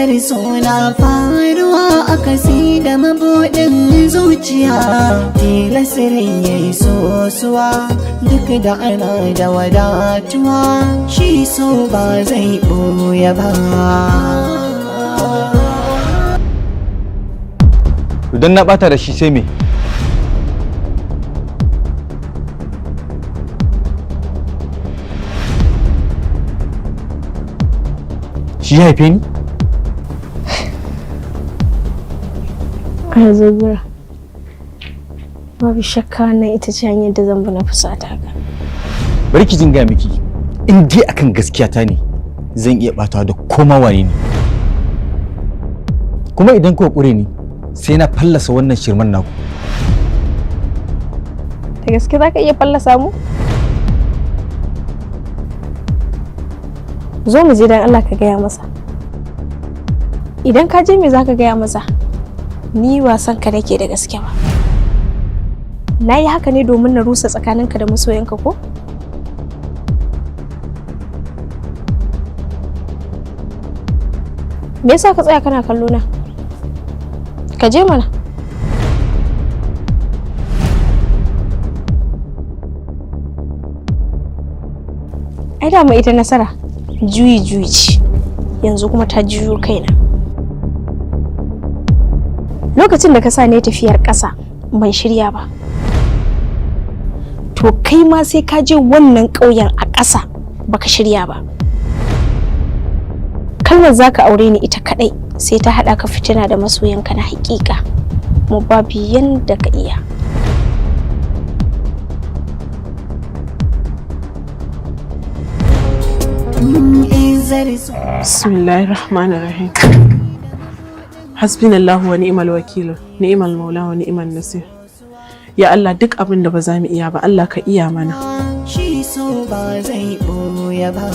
Izar suna faruwa akasi da mabuɗin zuciya. Tilasirin ya yi sosuwa duk da ana da wadatuwa, shi so ba zai ɓoye ba. Idan na bata da shi sai me? Shi ya haife ni? A zubura. Babu shakka wannan ita ce hanyar da zan bi na fusata ka. Bari ki jin ga miki, in dai akan gaskiya ta ne, zan iya batawa da koma wane ne. Kuma idan kuka kure ni, sai na fallasa wannan shirman naku. Da gaske za ka iya fallasa mu? Zo mu je don Allah ka gaya masa. Idan ka je, me za ka gaya masa? Ni ba son ka nake da gaske ba. Na yi haka ne domin na rusa tsakaninka da masoyanka, ko? Me yasa ka tsaya kana kallo na? Ka je mana. Ai dama ita nasara juyi juyi ce, yanzu kuma ta juyo kaina. Lokacin da ka sa ne tafiyar ƙasa ban shirya ba. To kai ma sai ka je wannan ƙauyen a ƙasa baka shirya ba. Kalmar zaka aure ni ita kadai sai ta haɗa ka fitina da masoyanka na haƙiƙa, mu babu yanda ka iya. Izar so Bismillahirrahmanirrahim. Hasbinallahu wa ni'mal wakil, ni'mal maula wa ni'mal nasir. Ya Allah, duk abin da ba za mu iya ba, Allah ka iya mana. Shi so ba zai ɓoye ba.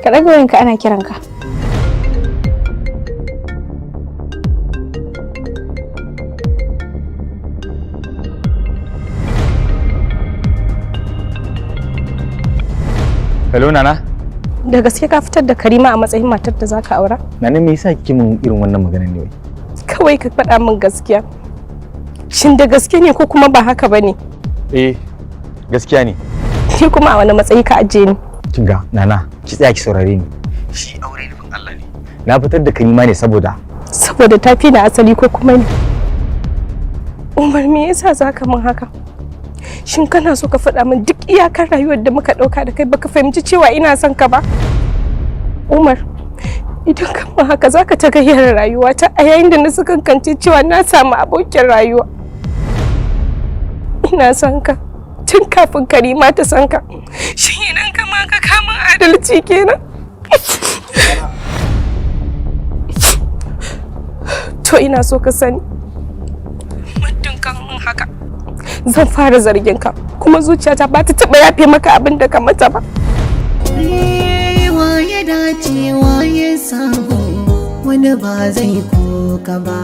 Ka ɗaga wayanka, ana kiranka. Hello, Nana. Da gaske ka fitar da Karima a matsayin matar da zaka aura? Nana, me yasa kike mun irin wannan maganar ne wai? Kawai ka faɗa min gaskiya. Shin da gaske ne ko kuma ba haka bane? Eh, gaskiya ne. Ni kuma a wani matsayi ka ajiye ni? Kin ga, Nana, ki tsaya ki saurare ni. Shi aure nufin Allah ne. Na fitar da Karima ne saboda Saboda ta fi na asali ko kuma ne? Umar, me yasa zaka min haka? Shin kana so ka faɗa min duk iyakar rayuwar da muka ɗauka da kai baka fahimci cewa ina son ka ba? Umar, idan ka min haka zaka ta gayyar rayuwata a yayin da na sakankance cewa na samu abokin rayuwa. Ina son ka tun kafin Karima ta san ka. Shin idan ka ma ka kama adalci kenan? To ina so ka sani, muddin kan min haka zan fara zargin ka, kuma zuciyata ba ta taɓa yafe maka abin da ka mata ba. Wa ya dace, wa ya samu, wani ba zai koka ba.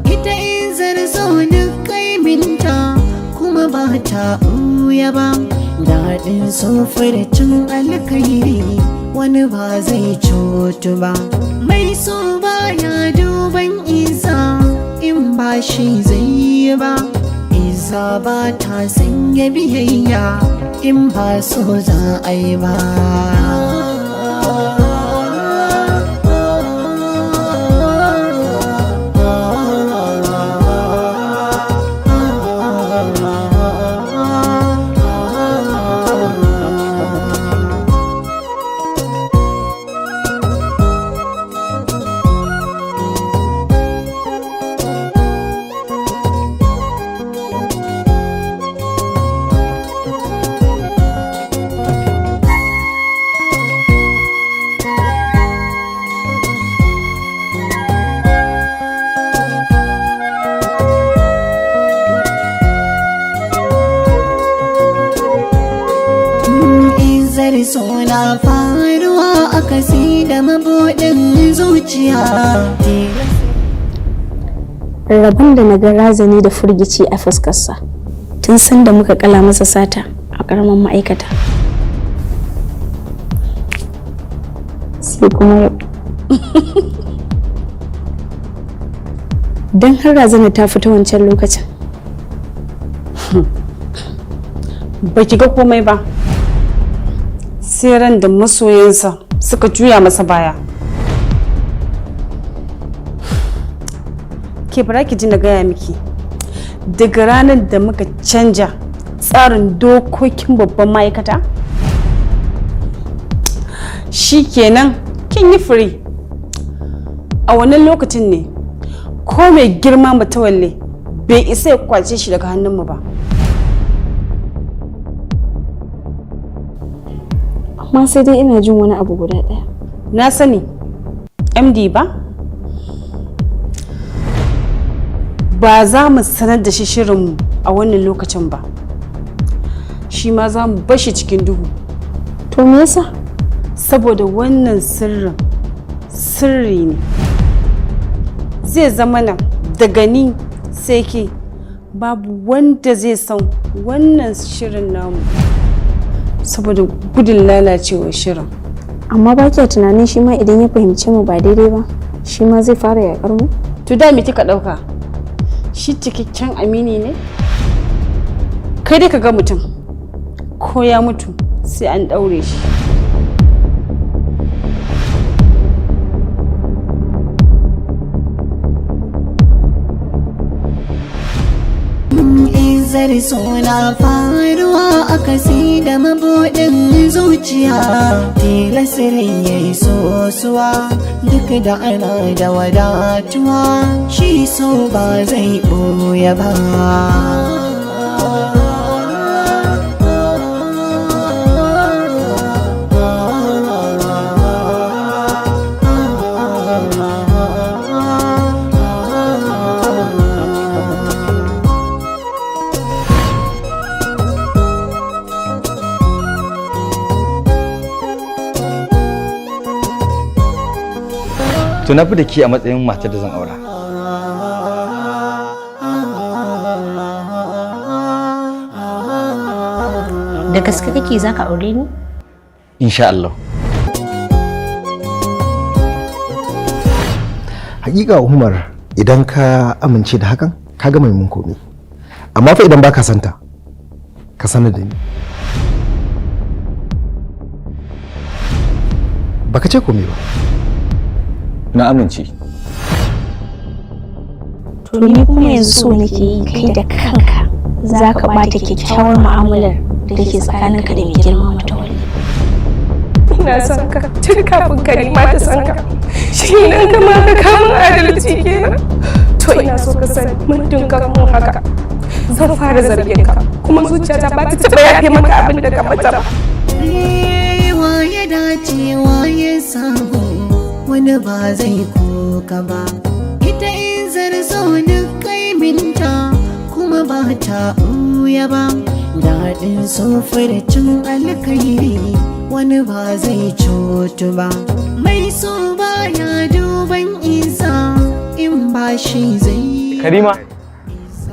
Ita in zarzo duk kaiminta kuma ba ta ɓuya ba. Daɗin cin alkairi wani ba zai cutu ba. Mai so ba ya duban isa in ba shi zai yi ba. Isa ba ta sanya biyayya in ba so za a yi ba. Izar suna faruwa akasi da mabuɗin zuciya. Rabon da na ga razani da furgici a fuskarsa tun sanda muka kala masa sata a ƙaramin ma'aikata. Sai kuma yau. Don har razana ta fita wancan lokacin. Ba ki ga komai ba. Sai ran da masoyansa suka juya masa baya. Ke bara ki ji na gaya miki. Daga ranar da muka canja tsarin dokokin babban ma'aikata, shi kenan kin yi free. A wannan lokacin ne ko mai girma Matawalle bai isa ya kwace shi daga hannunmu ba. Amma sai dai ina jin wani abu guda ɗaya. Na sani, MD ba? Ba za mu sanar da shi shirinmu a wannan lokacin ba. Shi ma za mu bashi cikin duhu. To me yasa? Saboda wannan sirrin sirri ne. Zai zama nan daga ni sai ke, babu wanda zai san wannan shirin namu. Saboda gudun lalacewar shirin. Amma ba kya tunanin shi ma idan ya fahimce mu ba daidai ba, shi ma zai fara yakar mu? To da me kika ɗauka? Shi cikakken amini ne? Kai dai ka ga mutum, ko ya mutu sai an ɗaure shi. Izar suna faruwa a kasi da mabuɗin zuciya, tilasirin ya yi sosuwa duk da ana da wadatuwa, shi so ba zai ɓoye ba. To na fi da ke a matsayin matar da zan aura. Da gaske kake zaka aure ni? Insha Allah. Hakika Umar, idan ka amince da hakan ka gama mun komai, amma fa idan baka santa ka sanar da ni. Baka ce komai ba. Na amince. To ni kuma yanzu so nake yi kai da kanka za ka ɓata kyakkyawar mu'amalar da ke tsakaninka da mai girma Matawalle. Ina son ka tun kafin ka nema ta san ka. Shi nan ka ma ka kamun adalci kenan. To ina so ka sani muddin ka mun haka, zan fara zargin ka, kuma zuciyata ba ta taɓa yafe maka abin da ka mata ba. Wa ya dace wa ya samu, wani ba zai koka ba. Ita in zarzo duk kaiminta kuma ba ta ɓuya ba. Daɗin cin alkairi wani ba zai cutu ba. Mai so ba ya duban isa in ba shi zai Karima,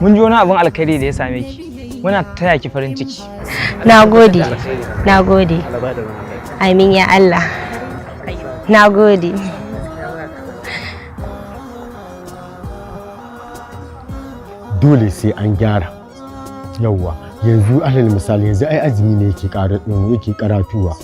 mun ji wani abin alkhairi da ya same ki. Muna taya ki farin ciki. Na gode. Na gode. Amin ya Allah. Na gode. Dole sai an gyara. Yawwa, yanzu alal misali, yanzu ai azumi ne yake yake karatuwa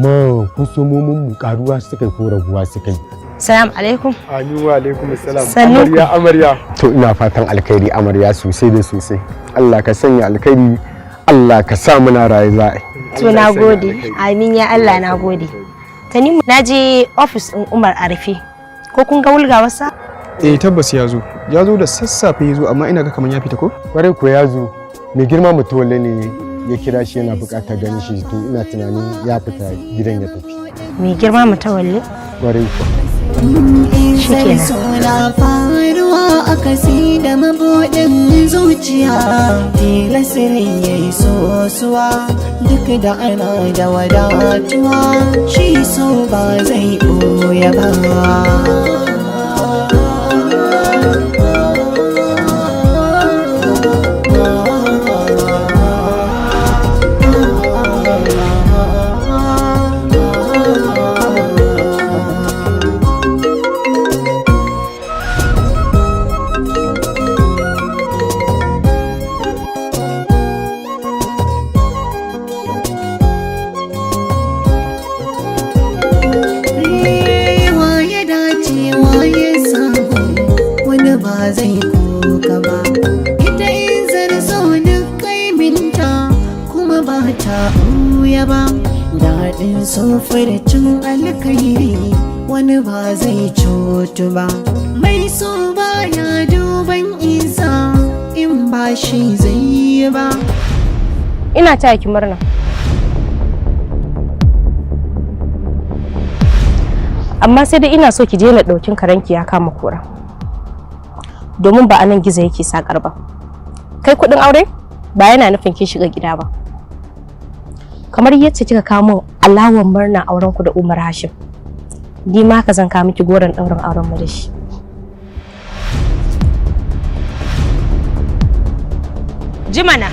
ma, kusomomin mu karuwa suka yi ko raguwa suka yi? Salam alaikum. Amin wa alaikum salam. Sannu. Amarya, amarya, to ina fatan alkhairi amarya, sosai da sosai. Allah ka sanya alkhairi, Allah ka sa muna raye za a yi. To na gode. Amin ya Allah, na gode. Tanimu, na je ofis ɗin Umar a rufe. Ko kun ga wulgawarsa? Eh, tabbas ya zo. Ya zo da sassafe ya zo, amma ina ga kamar ya fita ko? Kwarai ko ya zo. Mai girma Mutuwalle ne ya kira shi, yana buƙatar ganin shi. To ina tunanin ya fita gidan ya tafi. Mai girma Matawalle? Kwarai kuwa. Shikenan. Suna faruwa a kasi da mabuɗin zuciya, tilasirin ya yi sosuwa duk da ana da wadatuwa, shi so ba zai ɓoye ba. ta ɓuya ba. Daɗin cin alkhairi wani ba zai cutu ba. Mai so baya duban isa in ba shi zai yi ba. Ina taya ki murna. Amma sai dai ina so ki daina ɗaukin karanki ya kama kora. Domin ba a nan gizo yake sakar ba. Kai kuɗin aure ba yana nufin kin shiga gida ba. Kamar yacce kika kawo min alawar murna auren ku da Umar Hashim. Ni ma haka zan kawo miki goron ɗaurin auren mu da shi. Jimana.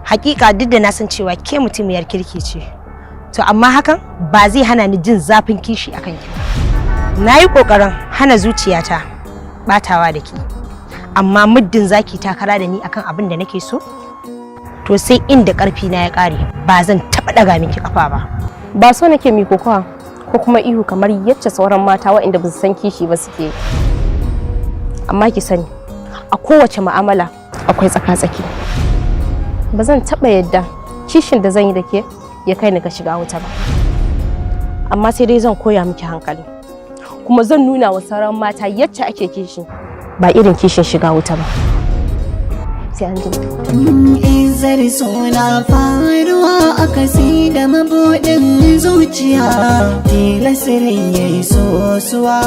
Hakika duk da na san cewa ke mutumiyar kirki ce, to amma hakan ba zai hana ni jin zafin kishi akan ki ba. Na yi kokarin hana zuciyata batawa da ke, amma muddin zaki takara da ni akan abin da nake so, to sai inda karfi na ya kare ba zan taba daga miki kafa ba. Ba so nake mi kokawa ko kuma ihu kamar yacce sauran mata waɗanda ba su san kishi ba suke yi. Amma ki sani, a kowace mu'amala akwai tsaka-tsaki. Ba zan taɓa yadda kishin da zan yi da ke ya kai ni ga shiga wuta ba. Amma sai dai zan koya miki hankali. Kuma zan nuna wa sauran mata yacce ake kishi ba irin kishin shiga wuta ba. Sai an jima. Izar suna faruwa a kasi da mabuɗin zuciya tilasirin ya yi sosuwa.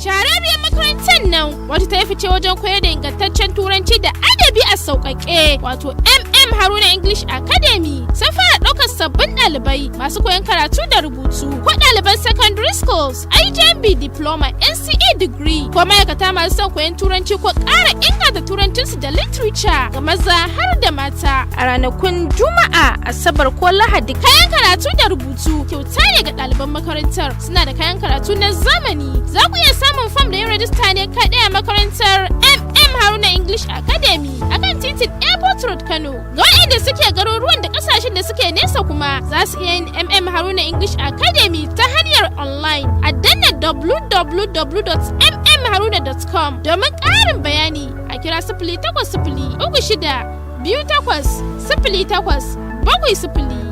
Shahararriyar makarantar nan wata ta yi fice wajen koyar da ingantaccen turanci da adabi a sauƙaƙe, wato MM Haruna English Academy, sun fara ɗaukar sabbin ɗalibai masu koyon karatu da rubutu ko ɗaliban secondary schools, IJMB diploma, NCE degree, ko ma'aikata masu son koyon turanci ko ƙara inganta turancinsu da literature ga maza har da mata a ranakun Juma'a, Asabar ko Lahadi. Kayan karatu da rubutu kyauta ne ga ɗaliban makarantar. Suna da kayan karatu na zamani. Za ku iya samun fam da yin rajista ne kaɗai a makarantar MM Haruna English Academy akan titin Airport Road, Kano. Ga waɗanda suke garuruwan da ƙasashen da suke nesa kuma za su iya yin MM Haruna English Academy ta hanyar online a danna www.mmharuna.com. Domin ƙarin bayani a kira 08036280870.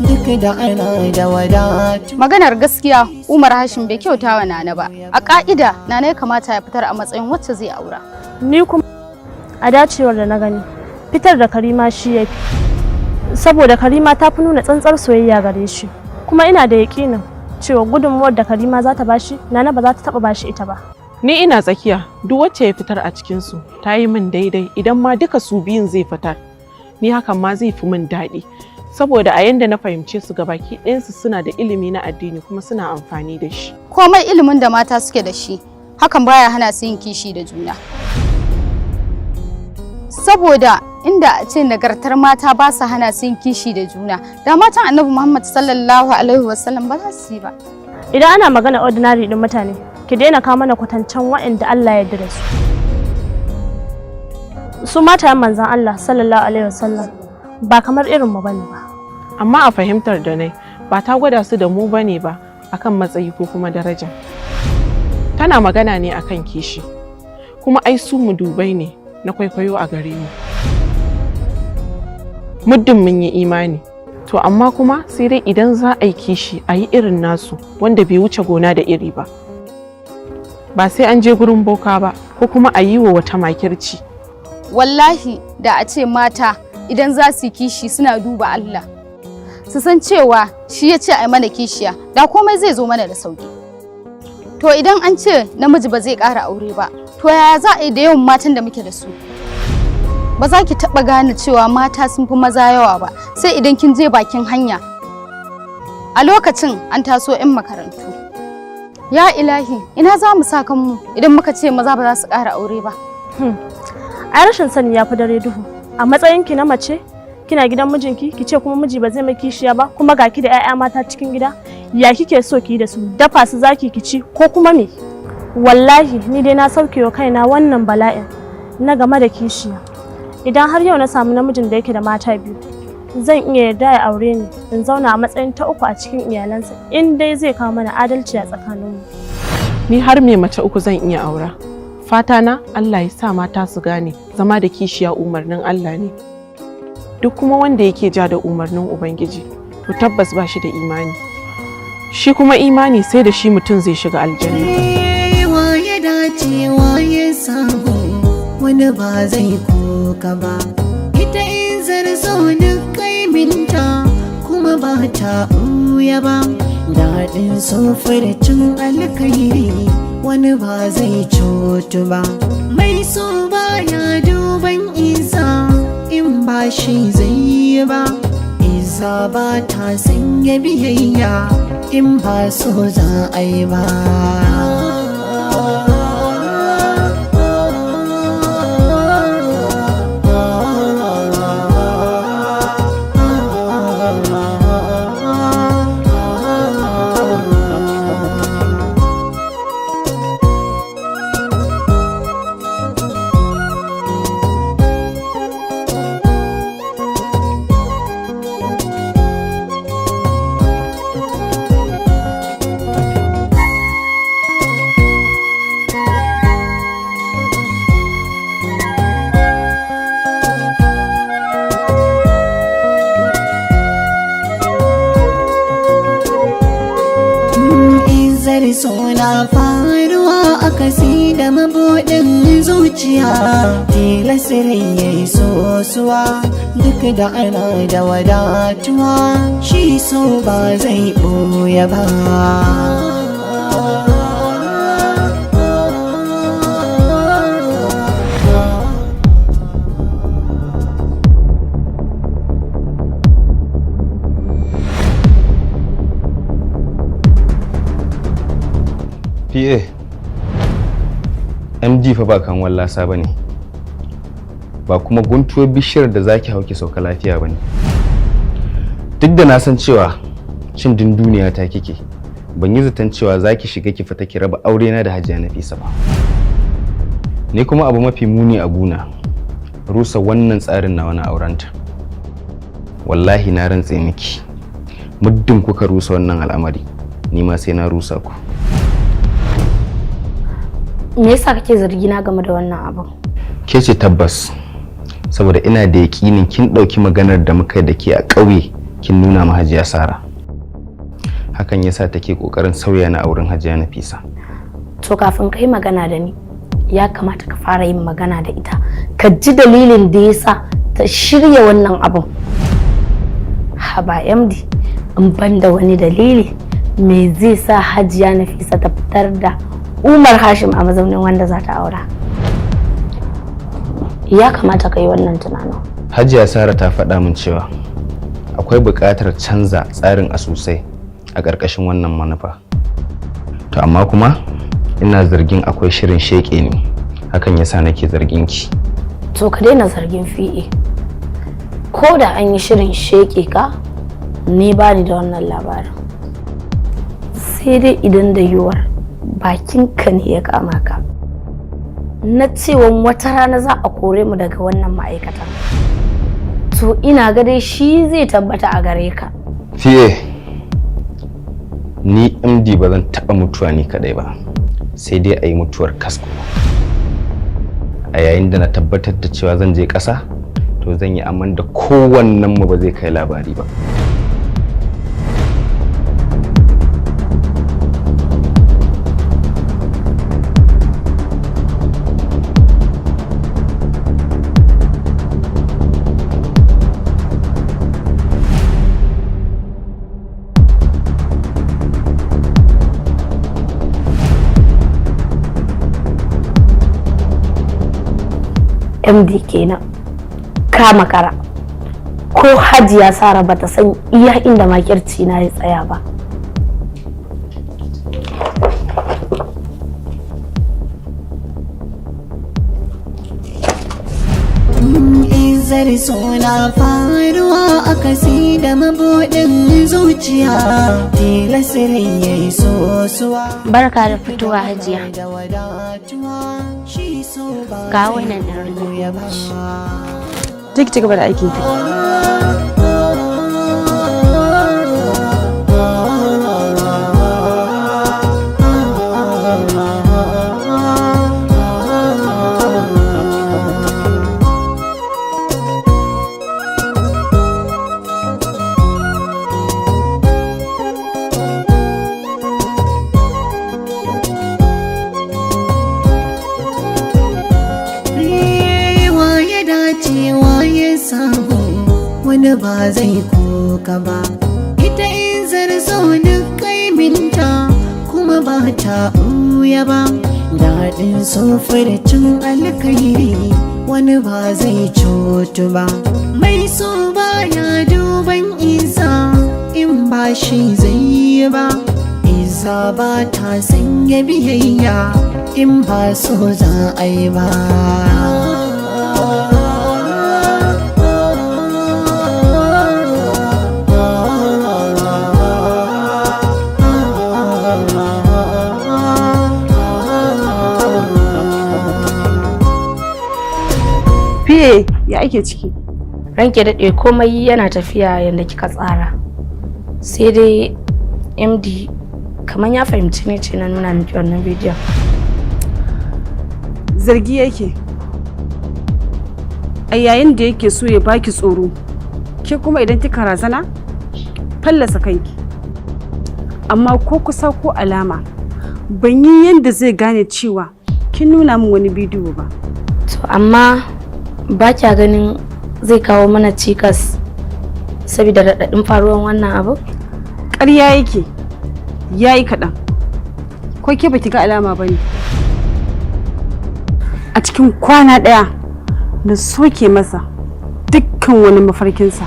Duk da ana da wadatu. Maganar gaskiya, Umar Hashim bai kyauta wa Nana ba. A ka'ida Nana ya kamata ya fitar a matsayin wacce zai aura. Ni kuma a dacewar da na gani, fitar da Karima shi ya fi. Saboda Karima ta fi nuna tsantsar soyayya gare shi. Kuma ina da yaƙinin cewa gudunmuwar da Karima za ta bashi, Nana ba za ta taɓa bashi ita ba. Ni ina tsakiya, duk wacce ya fitar a cikinsu ta yi min daidai. Idan ma duka su biyun zai fitar, ni hakan ma zai fi min daɗi. Saboda a yanda na fahimce su, gabaki ɗayansu suna da ilimi na addini kuma suna amfani da shi. Komai ilimin da mata suke da shi, hakan baya hana su yin kishi da juna. Saboda inda a ce nagartar mata ba su hana su yin kishi da juna, da matan Annabi Muhammad sallallahu alaihi wasallam ba za su yi ba. Idan ana magana ordinary din mutane, ki daina kawo mana kwatancen waɗanda Allah ya yarda da su. Su matayen manzon Allah sallallahu alaihi wasallam ba kamar irin mu bane ba. Amma a fahimtar da nai, ba ta gwada su da mu bane ba akan matsayi ko kuma daraja. Tana magana ne akan kishi. Kuma ai su mu dubai ne na kwaikwayo a gare mu. Muddin mun yi imani. To amma kuma sai dai idan za a yi kishi, a yi irin nasu wanda bai wuce gona da iri ba. Ba sai an je gurin boka ba ko kuma a yi wa wata makirci. Wallahi da a ce mata idan za su yi kishi suna duba Allah, su san cewa shi ya ce a yi mana kishiya, da komai zai zo mana da sauki. To idan an ce namiji ba zai ƙara aure ba, to yaya za a yi da yawan matan da muke da su? Ba za ki taɓa gane cewa mata sun fi maza yawa ba sai idan kin je bakin hanya a lokacin an taso 'yan makarantu. Ya ilahi, ina za mu sa kanmu idan muka ce maza ba za su ƙara aure ba? Ai rashin sani ya fi dare duhu. A matsayinki na mace, kina gidan mijinki, ki ce kuma miji ba zai mai kishiya ba, kuma ga ki da 'ya'ya mata cikin gida, ya kike so ki yi da su? Dafa su zaki ki ci ko kuma me? Wallahi ni dai na sauke wa kaina wannan bala'in. Na game da kishiya. Idan har yau na samu namijin da yake da mata biyu, zan iya yarda ya aure ni in zauna a matsayin ta uku a cikin iyalansa, in dai zai kawo mana adalci a tsakaninmu. Ni har mai mace uku zan iya aura. Fata na, Allah ya sa mata su gane zama da kishiya umarnin Allah ne. Duk kuma wanda yake ja da umarnin Ubangiji, to tabbas ba shi da imani. Shi kuma imani sai da shi mutum zai shiga aljanna. Wa ya dace, wa ya samu, wani ba zai koka ba. Ita in zarzo duk kaiminta kuma ba ta ɓuya ba. Daɗin cin alkairi, wani ba zai cutu ba. Mai so baya duban isa in ba shi zai yi ba. Isa ba ta sanya biyayya in ba so za a yi ba. Izar suna faruwa a kasi da mabuɗin zuciya, tilasirin ya yi sosuwa duk da ana da wadatuwa, shi so ba zai ɓoye ba. PA, MD fa ba kan wallasa ba ne, ba kuma guntuwar bishiyar da zaki hau ki sauka lafiya ba ne. Duk da na san cewa cin dunduniya ta kike, ban yi zaton cewa zaki shiga ki fita ki raba aure na da Hajiya Nafisa ba. Ni kuma abu mafi muni a guna, rusa wannan tsarin nawa na aurenta. Wallahi na rantse miki, muddin kuka rusa wannan al'amari, ni ma sai na rusa ku. Me yasa kake zargi na game da wannan abin? Ke ce tabbas, saboda ina da yaƙinin kin ɗauki maganar da muka yi da ke a ƙauye kin nuna ma Hajiya Sara. Hakan yasa take ƙoƙarin sauya na auren Hajiya Nafisa. To, kafin kai magana da ni, ya kamata ka fara yin magana da ita, ka ji dalilin da yasa ta shirya wannan abin. Haba MD, in ban da wani dalili, me zai sa Hajiya Nafisa ta fitar da Umar Hashim a mazaunin wanda za ta aura? Ya kamata ka yi wannan tunanin. Hajiya Sara ta faɗa min cewa akwai buƙatar canza tsarin asusai a ƙarƙashin wannan manufa. To amma kuma ina zargin akwai shirin sheƙe ne, hakan yasa nake zargin ki. To, ka daina zargin fi'e. Ko da an yi shirin sheƙe ka, ni ba ni da wannan labarin. Sai dai idan da yiwuwar bakinka ne ya kama ka na cewa wata rana za a kore mu daga wannan ma'aikatan, to ina ga dai shi zai tabbata a gare ka. Fiye ni MD ba zan taɓa mutuwa ni kaɗai ba, sai dai a yi mutuwar kasko. A yayin da na tabbatar da cewa zan je ƙasa, to zan yi aman da kowannen mu ba zai kai labari ba. MD kenan, ka makara. Ko Hajiya Sara bata san iya inda makirci na ya tsaya ba. Izar suna faruwa a kasi da mabuɗin zuciya, tilasirin ya yi sosuwa. Barka da fitowa, Hajiya. Da wadatuwa. Ga wannan ɗan rike. Je ki ci gaba da aikin ki. Wa ya dace wa ya samu, wani ba zai koka ba. Ita in zarzo duk kaiminta kuma ba ta ɓuya ba. Daɗin cin alkairi wani ba zai cutu ba. Mai so baya duban isa in ba shi zai yi ba. Isa ba ta sanya biyayya in ba so za a yi ba. Fiye ya ake ciki? Ranke daɗe, komai yana tafiya yadda kika tsara. Sai dai MD kamar ya fahimci ne ce na nuna miki wannan bidiyon. Zargi yake. A yayin da yake so ya baki tsoro, ke kuma idan kika razana, fallasa kanki. Amma ko kusa ko alama, ban yi yadda zai gane cewa kin nuna min wani bidiyo ba. To amma ba kya ganin zai kawo mana cikas saboda raɗaɗin faruwan wannan abu? Ƙarya yake, ya yi kaɗan. Ko ke baki ga alama ba ne? A cikin kwana ɗaya na soke masa dukkan wani mafarkinsa.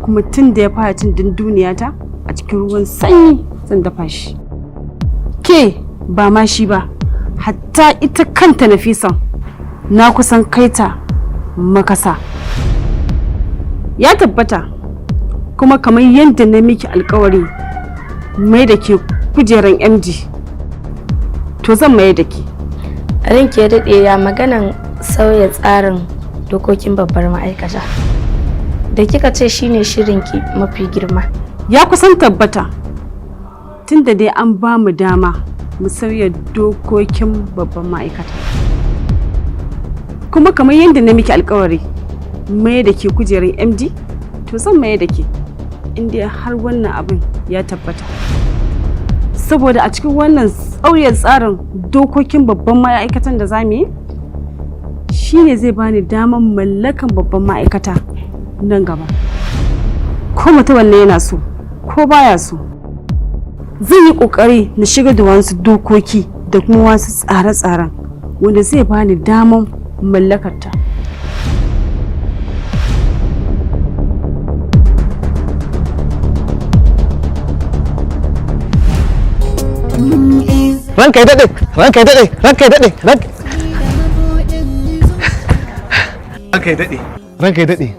Kuma tun da ya fara cin dunduniyata a cikin ruwan sanyi zan dafa shi. Ke ba ma shi ba, hatta ita kanta Nafisan na kusan kaita makasa. Ya tabbata kuma kamar yadda na miki alkawari mai da ke kujeran MD, to zan mai da ke. Ranke ya daɗe, ya maganan sauya tsarin dokokin babbar ma'aikata da kika ce shine shirinki mafi girma? Ya kusan tabbata, tunda dai an ba mu dama mu sauya dokokin babban ma'aikata. Kuma kamar yadda na miki alkawari mai da ke kujerar MD, to zan mai da ke inda har wannan abin ya tabbata. Saboda a cikin wannan sauya tsarin dokokin babban ma'aikatan da za mu yi shine zai bani damar mallakan babban ma'aikata nan gaba. Ko mutumin ne yana so ko baya so, zan yi kokari na shiga da wasu dokoki da kuma wasu tsare-tsaren wanda zai bani damar mallakarta. Ranka ya daɗe, ranka ya daɗe, ranka ya daɗe, ranka ya daɗe, ranka ya daɗe.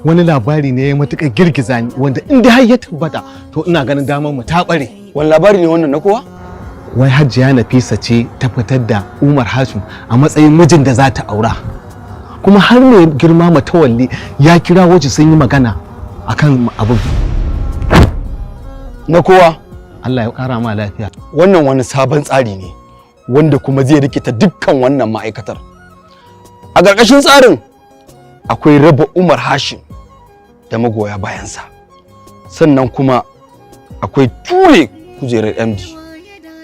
Wani labari ne ya matuƙar girgiza ni wanda in dai har ya tabbata, to ina ganin damar mu ta ɓare. Wani labari ne wannan na kowa? Wai Hajiya Nafisa ce ta fitar da Umar Hashim a matsayin mijin da za ta aura, kuma har mai girma Matawalli ya kira waje sun yi magana akan abin. Na kowa. Allah ya kara ma lafiya. Wannan wani sabon tsari ne wanda kuma zai rikita dukkan wannan ma'aikatar. A ƙarƙashin tsarin akwai raba Umar Hashim da magoya bayansa, sannan kuma akwai ture kujerar MD.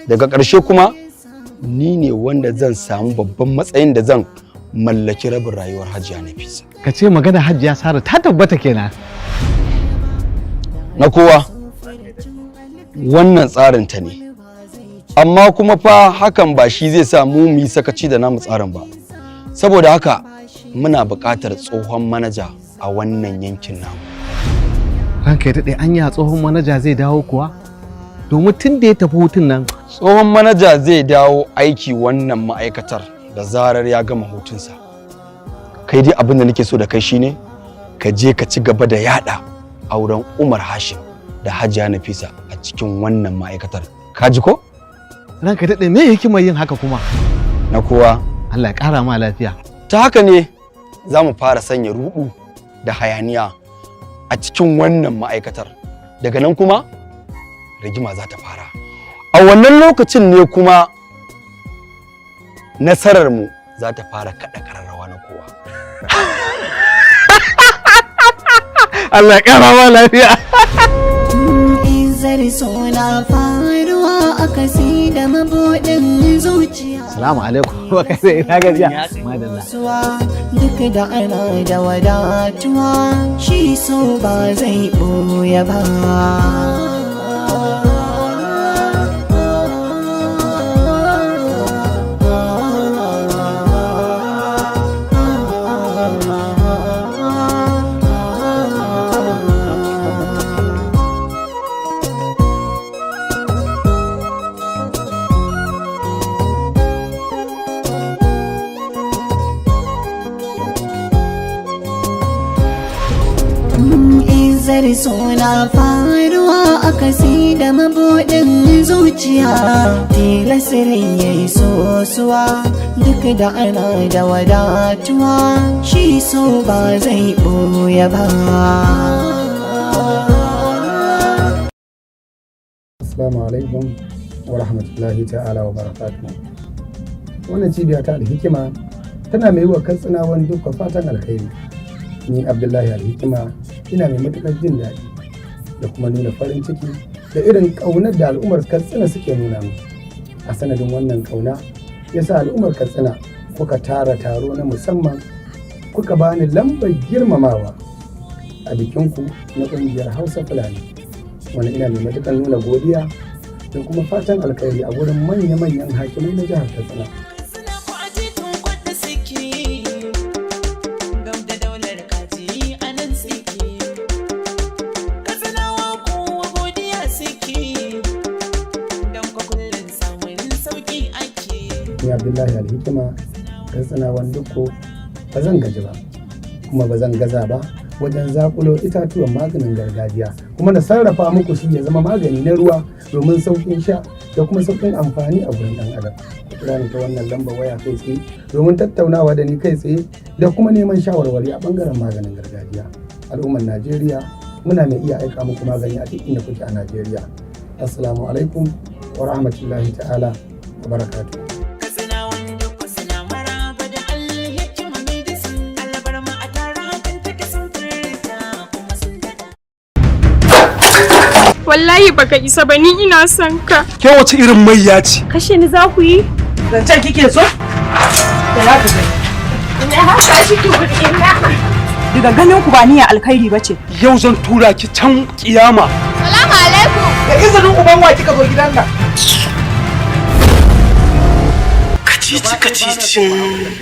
Daga ƙarshe kuma ni ne wanda zan samu babban matsayin da zan mallaki rabin rayuwar Hajiya Nafisa. Ka ce magana Hajiya Sara ta tabbata kenan. Na kowa, wannan tsarin ta ne, amma kuma fa hakan ba shi zai sa mu yi sakaci da namu tsarin ba. Saboda haka muna buƙatar tsohon manaja a wannan yankin namu. Ranka ya daɗe, anya tsohon manaja zai dawo kuwa? Domin tun da ya tafi hutun nan. Tsohon manaja zai dawo aiki wannan ma'aikatar da zarar ya gama hutunsa. Kai dai abin da nake so da kai shine ka je ka ci gaba da yada auren Umar Hashim da Hajiya Nafisa a cikin wannan ma'aikatar. Ka ji ko? Ranka daɗe, me hikimar yin haka kuma? Na kowa. Allah ya ƙara ma lafiya. Ta haka ne za mu fara sanya rudu da hayaniya a cikin wannan ma'aikatar. Daga nan kuma rigima za ta fara. A wannan lokacin ne kuma nasararmu za ta fara kaɗa ƙararrawa, na kowa. Allah ya ƙara ma lafiya. Izar suna faruwa a kasi da mabuɗin zuciya. Salamu alaikum. Baka sai ina gajiya. Madalla. Suwa duk da ana da wadatuwa, shi so ba zai ɓoye ba. Izar suna faruwa a kasi da mabuɗin zuciya, tilasirin ya yi sosuwa duk da ana da wadatuwa, shi so ba zai ɓoye ba. Assalamu alaikum wa rahmatullahi ta'ala wa barakatuhu. Wannan cibiya ta Alhikima tana mai wa Katsinawan dukkan fatan alkhairi. Ni Abdullahi Alhikima ina mai matuƙar jin daɗi da kuma nuna farin ciki da irin ƙaunar da al'ummar Katsina suke nuna mu. A sanadin wannan ƙauna ya sa al'ummar Katsina kuka tara taro na musamman, kuka bani lambar girmamawa a bikinku na ƙungiyar Hausa Fulani. Wani ina mai matuƙar nuna godiya da kuma fatan alkhairi a gurin manya-manyan hakimai na jihar Katsina. Ni Abdullahi Alhikima, Katsinawan Dukko, ba zan gaji ba kuma ba zan gaza ba wajen zakulo itatuwan maganin gargajiya kuma na sarrafa muku shi ya zama magani na ruwa domin sauƙin sha da kuma sauƙin amfani a gurin ɗan adam. Ku kira ni ta wannan lambar waya kai tsaye domin tattaunawa da ni kai tsaye da kuma neman shawarwari a ɓangaren maganin gargajiya. Al'ummar Najeriya, muna mai iya aika muku magani a duk inda kuke a Najeriya. Assalamu alaikum wa rahmatullahi ta'ala wa barakatuh. Wallahi baka isa ba, ni ina son ka. Ke wace irin mayya ce? Kashe ni za ku yi? Zancen kike so? Da za ka gani. Ina haka shi ki kuɗi na. Daga ganin ku ba niyyar alkhairi ba ce. Yau zan tura ki can kiyama. Salamu alaikum. Da izinin uban wa kika zo gidan nan? Kacici kacicin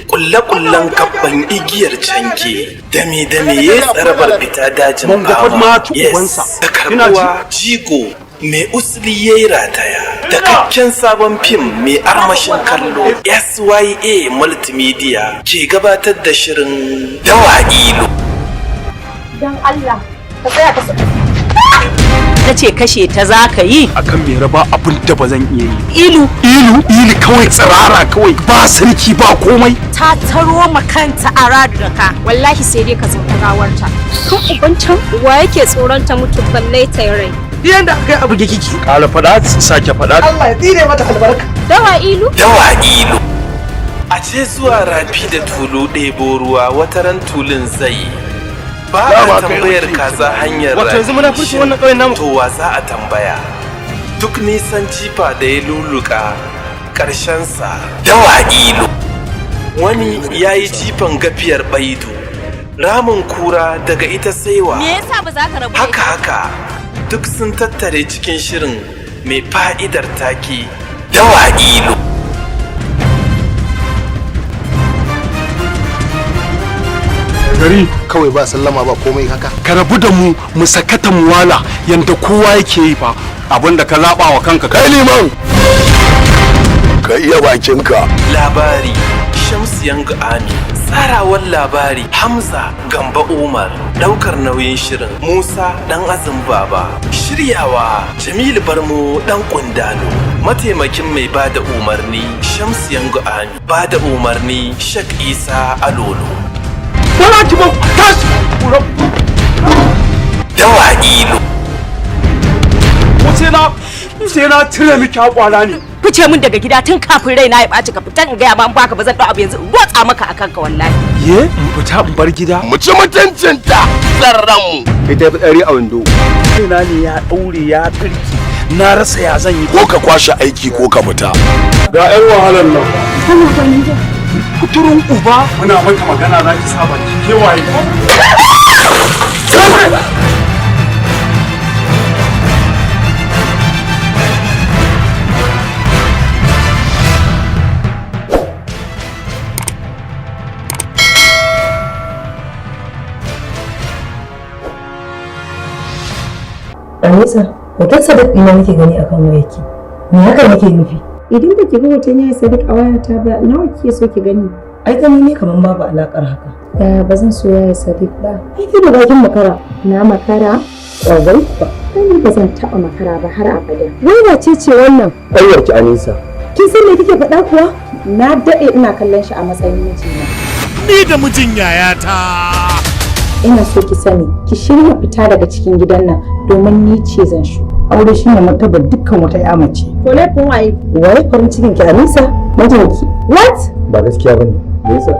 kulle-kullen kabban igiyar canke, dame dame ya tsarabar fita dajin bawa, yes, da karbuwa jigo mai usli ya yi rataya da kakken sabon fim mai armashin kallo. SYA Multimedia ke gabatar da shirin Dawa Ilo. Don Allah ka tsaya ka. Ta ce kashe ta za ka yi. Akan me raba abin da ba zan iya yi. Ilu. Ilu, ilu kawai, tsirara kawai, ba sarki ba komai. Ta taro ma kanta a radu da ka. Wallahi sai dai ka zauta gawarta. Kan uban can wa yake tsoron ta mutu balle ta yi rai. Yanda aka yi abu kiki. Kala faɗa, sake faɗa. Allah ya tsire mata albarka. Dawa Ilu. Dawa Ilu. A ce zuwa rafi da tulu ɗebo ruwa, wataran tulun zai ba a tambayar kaza hanyar. Wato yanzu muna furci wannan ƙauyen namu. To wa za a tambaya? Duk nisan jifa da ya luluka ƙarshensa Dawa Ilu. Wani ya yi jifan gafiyar baidu, ramin kura daga ita saiwa. Me yasa ba za ka rabu da Haka haka duk sun tattare cikin shirin mai fa'idar take, Dawa Ilu. Gari kawai ba sallama ba komai haka. Ka rabu da mu, mu sakata mu wala yanda kowa yake yi fa. Abin da ka zaba wa kanka kai liman, ka iya bakinka. Labari Shamsu Yangu Ami. Tsarawar labari Hamza Gamba Umar, daukar nauyin shirin Musa Dan Azum Baba, shiryawa Jamilu Barmo Dan Kundalo, mataimakin mai bada umarni Shamsu Yango Ami, bada umarni Shak Isa Alolo. Dawa Ilu. Sai na cire miki hakwara ne. Fice min daga gida tun kafin raina ya ɓaci. Ka fita in gaya ma, in baka ba zan ɗau abu yanzu in rotsa maka akan ka wallahi. Ye, in fita in bar gida? Mu ci mutuncinta tsarran mu. Ita fitsari a wando. Kaina ne ya daure ya tsirki, na rasa ya zan yi. Ko ka kwashe aiki ko ka fita. Ga 'yan wahalar nan. Kuturun uba, muna mata magana za ki saba ki kewaye. Anisa, hoton Sadiq ɗina nake gani akan wayarki. Me hakan yake nufi? Idan baki ga hoton yaya Sadiq a wayata ba, nawa kike so ki gani? Ai gani ne kamar babu alakar haka. Yaya ba zan so yaya Sadiq ba? Ai ki da bakin makara. Na makara? Ƙwarai kuwa. Ai ni ba zan taɓa makara ba har abada. Wai wace ce wannan? Ƙanwarki Anisa. Kin san me kike faɗa kuwa? Na daɗe ina kallon shi a matsayin mijina. Ni da mijin yayata. Ina so ki sani, ki shirya fita daga cikin gidan nan domin ni ce zan shu. Aure shine martabar dukkan wata ya mace. To laifin waye? Waye farin cikin ki Anisa? Mijinki. What? Ba gaskiya bane. Me yasa?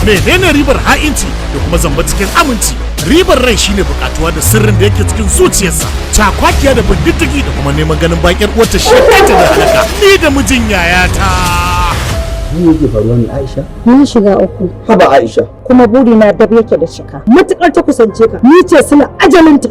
Menene ribar ha'inci da kuma zamba cikin aminci? Ribar rai shine bukatuwa da sirrin da yake cikin zuciyarsa. Cakwakiya da bin diddigi da kuma neman ganin bakin uwarta shi kanta da halaka. Ni da mijin yayata. Me yake faruwa ne, Aisha? Na shiga uku. Haba Aisha. Kuma burina dab yake da cika. Matukar ta kusance ka, ni ce sila ajalinta.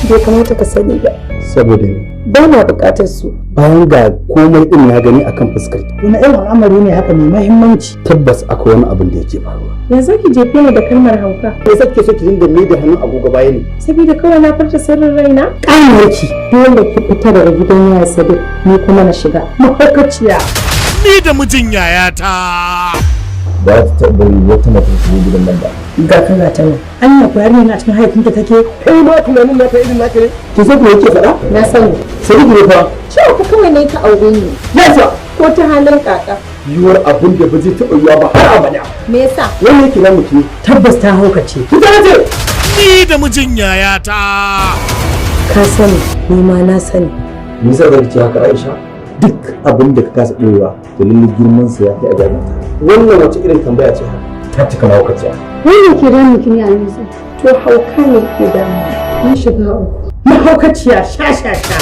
Bai kamata ka sani ba. Saboda me? Ba na bukatar su. Bayan ga komai din na gani akan fuskar ki. Wani irin al'amari ne haka mai mahimmanci? Tabbas akwai wani abin da yake faruwa. Yanzu ki jefe ni da kalmar hauka. Me yasa kike so ki dinga mai da hannun agogo baya ne? Saboda kawai na farta sirrin raina. Ƙanwarki. Dole ki fita daga gidan yaya Sadiq, ni kuma na shiga. Mahaukaciya. Ni da mijin yayata. Ba za ta taɓa bari wata mace ta shigo gidan nan ba. Ga ka ga ta nan. Anya ko yarinya na cikin haifinta take? Kai ma tunanin naka irin naka ne? Ki san me yake faɗa? Na sani. Sadiq ne fa. Cewa ku kawai ne ka aure ni. Yasa. Ko ta halin kaka. Yiwuwar abin da ba zai taɓa yiwuwa ba har abada. Me yasa? Wannan yake namu ki. Tabbas ta haukace. Ki ce. Ni da mijin yayata. Ka sani, ni ma na sani. Me yasa zaki ce haka, Aisha? Duk abin da ka kasa ɗorewa to lalle girman sa ya kai a jami'a. Wannan wace irin tambaya ce haka? Ta cika mahaukaciya. Wannan ke damun ki ne, Anisa? To hauka ne ke damu. Na shiga uku. Mahaukaciya sha sha sha.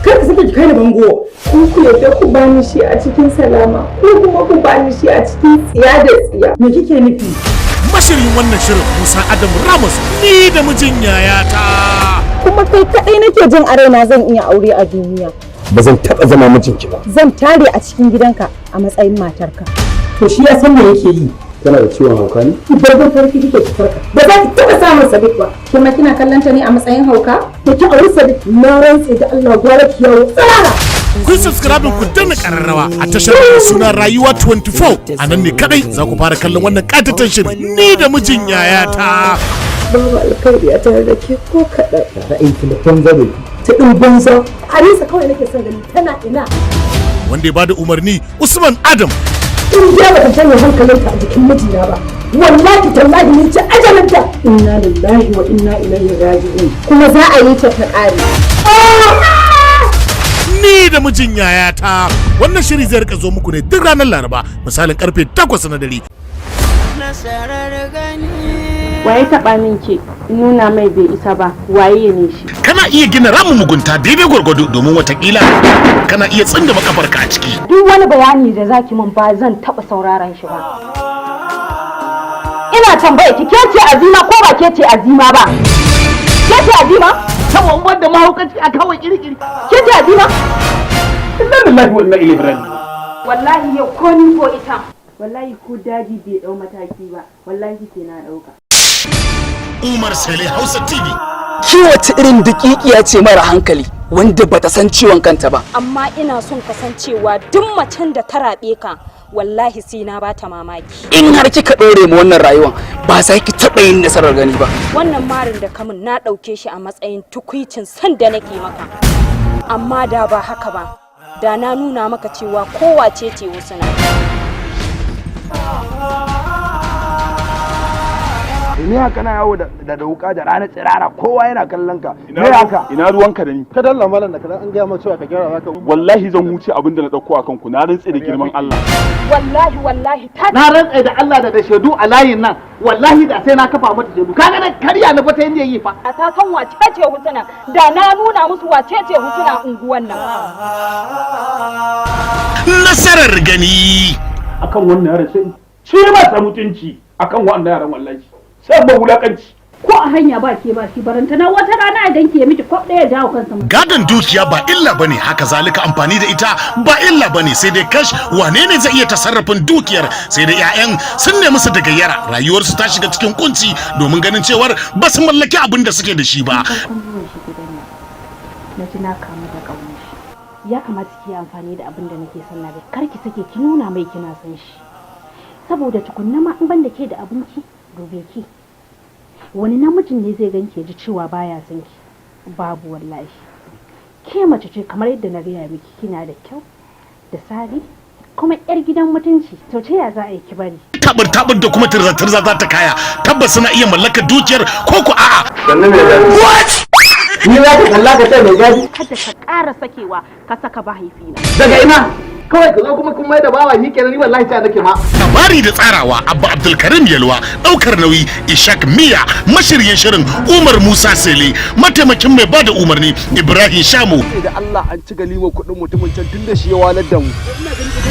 Kar ka sake ki kai ni bango. Ku ku yadda ku bani shi a cikin salama ko kuma ku bani shi a cikin tsiya da tsiya. Me kike nufi? Mashirin wannan shirin Musa Adam Ramos, Ni da mijin yayata. Kuma kai kadai nake jin a raina zan iya aure a duniya. Ba zan taɓa zama mijinki ba. Zan tare a cikin gidanka a matsayin matarka. To shi ya san me yake yi. Tana da ciwon hauka ne? Babban farki kike ki farka. Ba za ki taɓa samun Sadiq ba. Kuma kina kallon ta ne a matsayin hauka? Da ki auri Sadiq, na rantse da Allah gwara ki yawo tsirara. Kun subscribe ku danna kararrawa a tashar mai suna Rayuwa 24, a nan ne kadai za ku fara kallon wannan katatan shirin Ni da mijin yayata. Babu alkhairi a tare da ke ko kaɗan. Ra'ayin ki na banza ne. Ta ɗin banza. Anisa kawai nake son gani, tana ina? Wanda ya bada umarni Usman Adam. In dai bata janye hankalinta a jikin mijina ba, wallahi tallahi ni ce ajalinta. Inna lillahi wa inna ilaihi raji'un. Kuma za a yi ta ta ƙare. Ni da mijin yayata, wannan shiri zai rika zo muku ne duk ranar Laraba misalin karfe 8 na dare. Waye taɓa min ke nuna mai bai isa ba, waye ne shi? Kana iya gina ramin mugunta daidai gwargwado domin watakila kana iya tsindama kafarka a ciki. Duk wani bayani da zaki min ba zan taɓa sauraron shi ba. Ina tambaya ki, ke ce Azima ko ba ke ce Azima ba? Ke ce Azima? Saboda wanda mahaukaci a kawai kirkiri. Ke ce Azima? Inna lillahi wa inna ilaihi raji'un. Wallahi yau ko ni ko ita. Wallahi ko daji bai dau mataki ba, wallahi sai na dauka. Umar Sale Hausa TV. Ki wace irin daƙiƙiya ce mara hankali wanda bata san ciwon kanta ba? Amma ina son kasancewa duk macen da ta raɓe ka Wallahi sai na bata mamaki. In har kika ɗore mu wannan rayuwan, ba za ki taɓa yin nasarar gani ba. Wannan marin da kamun na ɗauke shi a matsayin tukwicin san da nake maka. Amma da ba haka ba, da na nuna maka cewa kowace ce Husna. Me haka na yawo da wuka da rana tsirara, kowa yana kallon ka? Me haka? Ina ruwanka da ni? Ka dalla malam, da kadan an gaya ma cewa ka gyara zaka. Wallahi zan wuce abin da na dauko akan ku, na rantse da girman Allah. Wallahi wallahi ta Na rantse da Allah da shaidu a layin nan, wallahi da sai na kafa mata shaidu. Kaga na karya na fata yanda yi fa. Ta san wace ce Husna, da na nuna musu wace ce Husna unguwan nan. Nasarar gani. Akan wannan yaran sai ci masa mutunci, akan wannan yaran wallahi sai ba wulakanci. Ko a hanya ba ke ba shi, barantana wata rana idan ke miki kwab ɗaya jawo kansa. Gadon dukiya ba illa bane, haka zalika amfani da ita ba illa bane, sai dai kash, wane ne zai iya tasarrafin dukiyar? Sai da 'ya'yan sun nemi su daga yara, rayuwarsu ta shiga cikin kunci domin ganin cewar ba su mallaki abin da suke da shi ba. Farkon zuwan shi gidan nan na ji na kamu da ƙaunar shi. Ya kamata ki yi amfani da abin da nake son na ga, kar ki sake ki nuna mai kina son shi, saboda tukunna ma in ban da ke da abinki, dube ki, wani namijin ne zai ganki ya ji cewa baya son ki? Babu wallahi. Ke mace ce, kamar yadda na gaya miki, kina da kyau da sari kuma yar gidan mutunci. To ta ya za a yi ki bari? Tabur tabur da kuma tirza tirza za ta kaya. Tabbas suna iya mallakar dukiyar ko ku a'a? What? Ni za ka kalla ka ce mai gadi? Kada ka ƙara sakewa ka saka mahaifina. Daga ina kawai ka zo kuma kun mai da bawa ni kenan? Ni wallahi ta nake ma. Labari da tsarawa Abba Abdulkarim Yalwa, daukar nauyi Ishak Miya, mashiryin shirin Umar Musa Sele, mataimakin mai bada umarni Ibrahim Shamu. Da Allah an ci galima kuɗin mutumin can tun da shi ya walar da mu.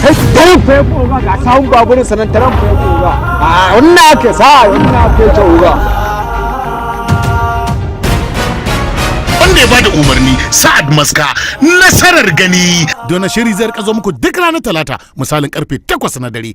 Kai taran fa ya koga, ga sahun baburin sanan, taran fa ya koga. A wannan ake sa, wannan ake ce uga. Wanda ya bada umarni Sa'ad Maska. Nasarar gani. Dona shiri zai rika zo muku duk ranar Talata misalin karfe 8 na dare.